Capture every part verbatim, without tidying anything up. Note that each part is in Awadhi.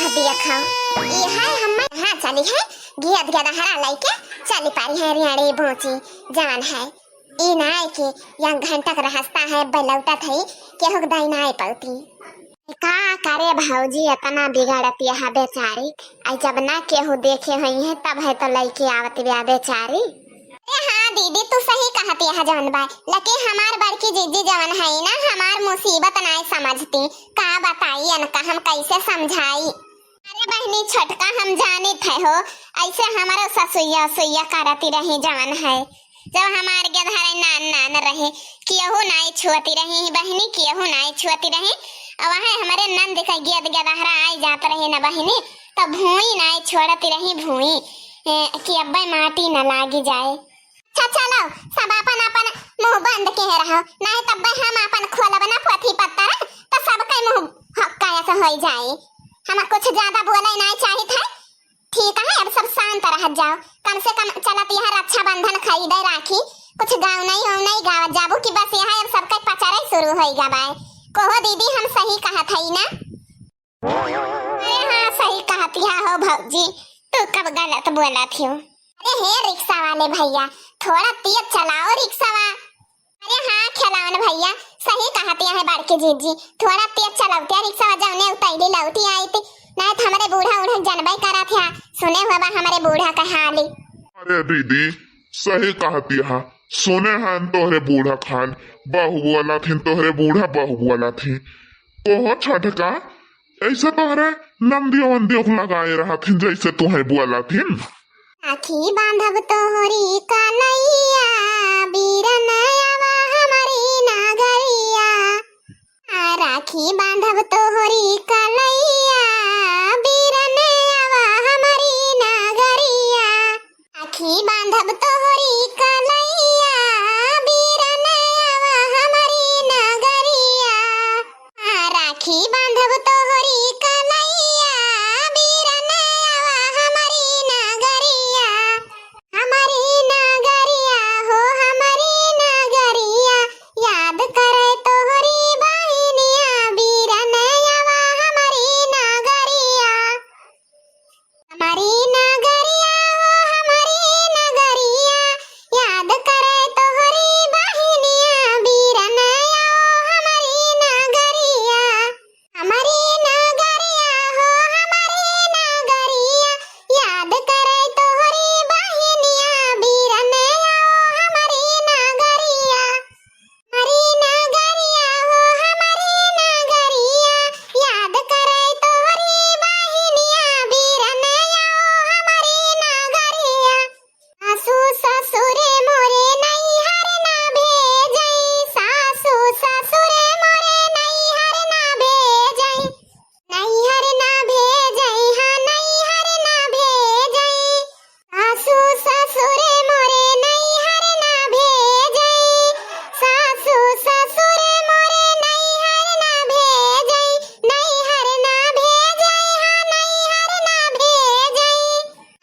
देखो, ई है हम हाँ चली है, गियद गदहरा लइके चली पारी है, रेड़ी बोची जवन है। ई ना है कि एक घंटा का रास्ता है, बलौटत है, केहू के दाई ना पौती। का करे भौजी, इतना बिगड़त यह बेचारी। आई जब ना केहू देखे होई है, तब है तो लइके आवत बिया बेचारी। अरे हाँ दीदी, तू सही कहत यह जवन बा, लेकिन हमार बड़की जीजी जवन है ना, हमार मुसीबत नाय समझती। का बताई इनका हम कैसे समझाई। अरे बहिनी छोटका, हम जानित है हो, ऐसे हमारो ससुइया सुइया करती रही जवन है। जब हमार गदहरा नान नान रहे, केहू नाय छुअती रही बहिनी, केहू नाय छुअती रही। अब वहाँ हमारे नंद का गियद गदहरा आई जात रहे न बहिनी, तब भूई नाय छोड़ती रही भूई, ए, कि अब्बे माटी न लागी जाए। अच्छा चलो, सब अपन अपन मुँह बंद के रहो, नहीं तब हम अपन खोलब ना पोथी पत्तर, तो सबके मुँह हक्का ऐसे होई जाए। हम कुछ ज्यादा बोले नहीं चाहित है। ठीक है, अब सब शांत रहत जाओ। कम से कम चलत यह रक्षाबंधन खरीदे राखी, कुछ गाँव नहीं हो नहीं गावत जाबू कि बस यह अब सबके पचरे शुरू होई गबाए। कहो दीदी, हम सही कहत हई ना? अरे हाँ, सही कहत यह हो भौजी, तू कब गलत बोलत हो। अरे हे रिक्शा वाले भैया, थोड़ा तेज चलाओ रिक्शावा। अरे हाँ खिलौन भैया, सही कहत यह बड़की जीजी, थोड़ा तेज चलौतिया रिक्शावा, जौने उतैली लौटी आइत, नहीं तो हमरे बूढ़ा उढ़ा जनबे करत है, सुने हुआ बा हमरे बूढ़ा का हाली। अरे दीदी, सही कहत यह, सुने हन तोहरे बूढ़ा खान, बहु बोला थिन तोहरे बूढ़ा, बहु बोला थिन। कहो छोटका, ऐसे तोहरे नंदियो वंदियो को लगाए रहा थिन, जैसे तुहे बोला थिन। राखी बांधब तोहरी कलैया, बीरन आवा हमरी नगरिया। आ, राखी बांधब तोहरी कलैया, बीरन आवा हमरी नगरिया। राखी बांधब तोहरी कलैया, बीरन आवा हमरी नगरिया। आ, राखी बांधब तोहरी कलैया, बीरन आवा हमरी नगरिया। हमरी नगरिया हो, हमरी नगरिया, याद करे तोहरी बहिनिया, बीरन आवा हमरी नगरिया। हमरी नगरिया हो, हमरी नगरिया, याद करे तोहरी बहिनिया, बीरन आवा हमरी नगरिया। हमरी नगरिया हो, हमरी नगरिया, याद करे तोहरी बहिनिया, बीरन आवा हमरी नगरिया। हमरी नगरिया हो, हमरी नगरिया, याद करे तोहरी बहिनिया, बीरन आवा हमरी नगरिया। सासु ससुर मोरे नैहर ना भेजै, सासु ससुर मोरे नैहर ना भेजै, नैहर ना भेजै, हाँ नैहर ना भेजै। सासु ससुर मोरे नैहर ना भेजै, सासु ससुर मोरे नैहर ना भेजै, नैहर ना भेजै, हाँ नैहर ना भेजै।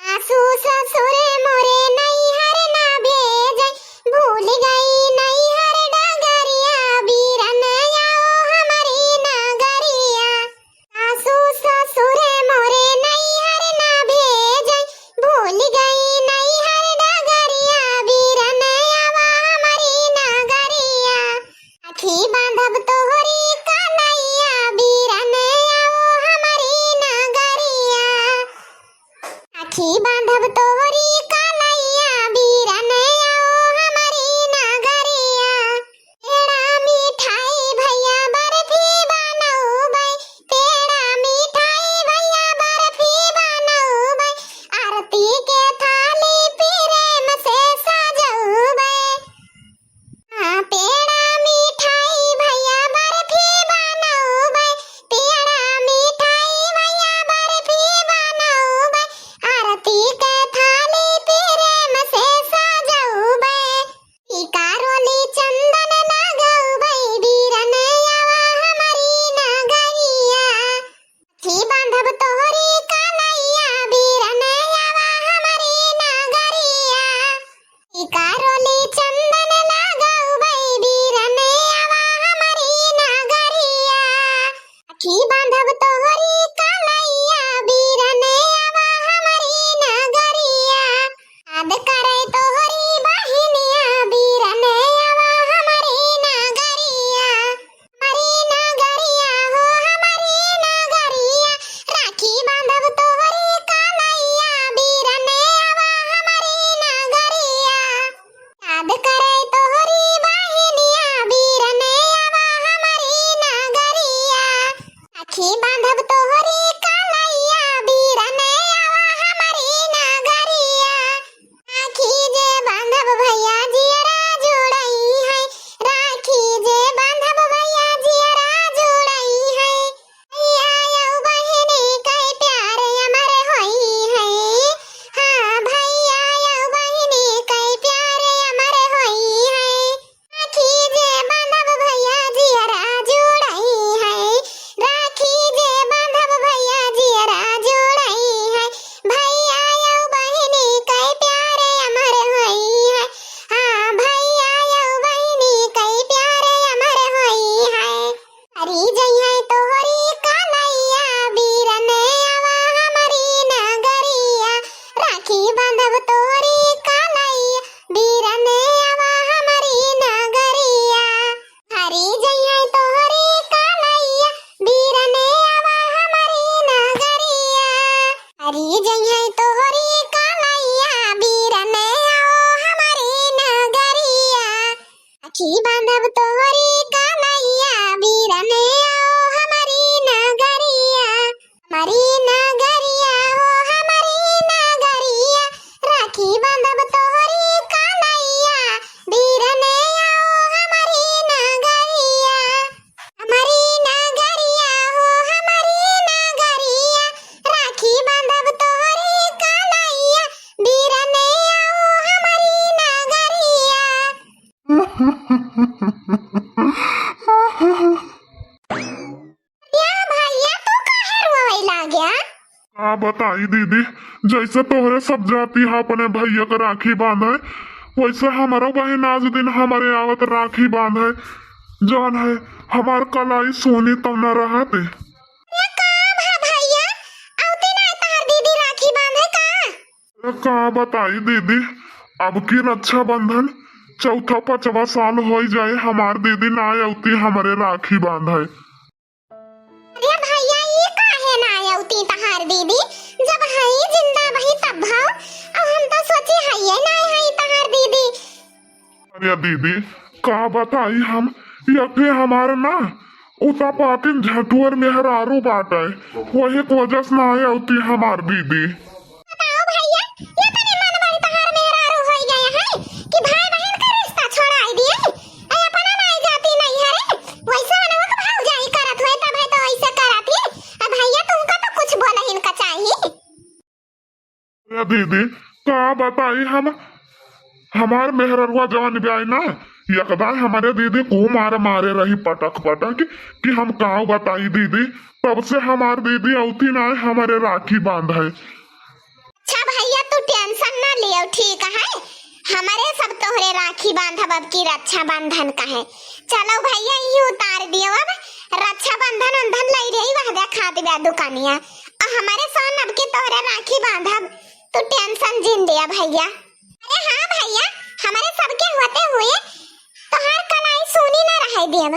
सासु ससुर मोरे नैहर ना भेजै, भूल गई नैहर डगरिया, बीरन आवा हमरी नगरिया। सासु ससुर मोरे नैहर ना भेजै, भूल गई नैहर डगरिया, बीरन आवा हमरी नगरिया। राखी बांधब तोहरी कलैया, बीरन आवा हमरी नगरिया। राखी बांधब तोहरी कलैया, बीरन आवा हमरी नगरिया। पेड़ा मिठाई भैया बर्फी बनौबै, पेड़ा मिठाई भैया बर्फी बनौबै, आरती के थाली प्रेम से सजौबै। हाँ, पेड़ा मिठाई भैया बर्फी बनौबै, पेड़ा मिठाई भैया बर्फी बनौबै, आरती के थाली प्रेम से सजौबै। टीका रोली चंदन लगौबै, बीरन आवा हमरी नगरिया। राखी बांधब तोहरी कलैया, बीरन आवा हमरी नगरिया। टीका रोली चंदन लगौबै, बीरन आवा हमरी नगरिया। राखी बांधब तोहरी कलैया, हरी जइहै तोहरी कलैया, बीरने आओ हमरी नगरिया। राखी बांधब तोहरी कलैया, बीरने आओ हमरी नगरिया। हमरी नगरिया हो हमरी नगरिया, राखी बांधब तोहरी कलैया, बीरने आओ हमरी नगरिया। हमरी नगरिया हो हमरी नगरिया, राखी बांधब तोहरी कलैया, बीरने आओ हमरी नगरिया। या भैया, तू काहे रोवे लाग्या? का बताई दीदी, जैसे तोहरे सब जाती है अपने भैया के राखी बांधे, वैसे हमरो बहिन आज दिन हमरे आवत राखी बांधे। जौन है हमार कलाई सोनी तौना रहत। ये का भा भैया, औती ना तहार दीदी राखी बांधे का? अरे का बताई दीदी, अब की रक्षाबंधन चौथा पाँचवा साल होई जाए, हमार दीदी ना औती हमरे राखी बांधे। अरे भैया, ई काहे ना औती तहार दीदी? जब हई जिंदा वही तब भाव, अब हम तो सोची हइये ना हई तहार दीदी। अरे दीदी, का बताई हम, यथे हमार ना उता पातिन झटुअर मेहरारू बाटे, वही के वजह से ना औती हमार दीदी। बताओ भैया, ये तने मन बड़ी तहार मेहरारू होई गए हैं कि भाई बहन का रिश्ता छोड़ाई दिए, ऐ अपना नाई जाती नहीं है रे, वैसे मनवा के भौजाई करत होए तब है तो ऐसे करत ही। अब भैया तुमका तो कुछ बोलहिन का चाहिए। अरे दीदी, का बताई हम, हमार मेहररुआ जवन ब्याई ना, यकदा हमरे दीदी को मार मारे रही पटक पटक कि हम का बताई दीदी, तब से हमार दीदी औती ना हमरे राखी बांधे। अच्छा भैया, तू tension ना लियो, ठीक है? हमरे सब तोहरे राखी बांधब अब की रक्षाबंधन का है। चलो भैया, ई उतार दियो अब, रक्षाबंधन उंधन लई रही वह देखा दिया दुकानिया। आ हमरे सोन अब की तोहरे राखी बांधब, तू tension जिन लिया भैया। अरे हाँ भैया, हमरे सबके होते हुए तोहार कलाई सूनी ना रहे दियब।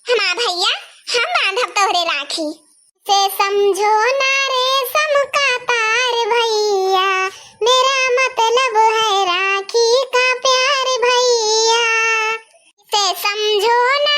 हाँ भैया, हम बांधब तोहरे राखी। से समझो ना रेशम का तार भैया, मेरा मतलब है राखी का प्यार भैया। से समझो ना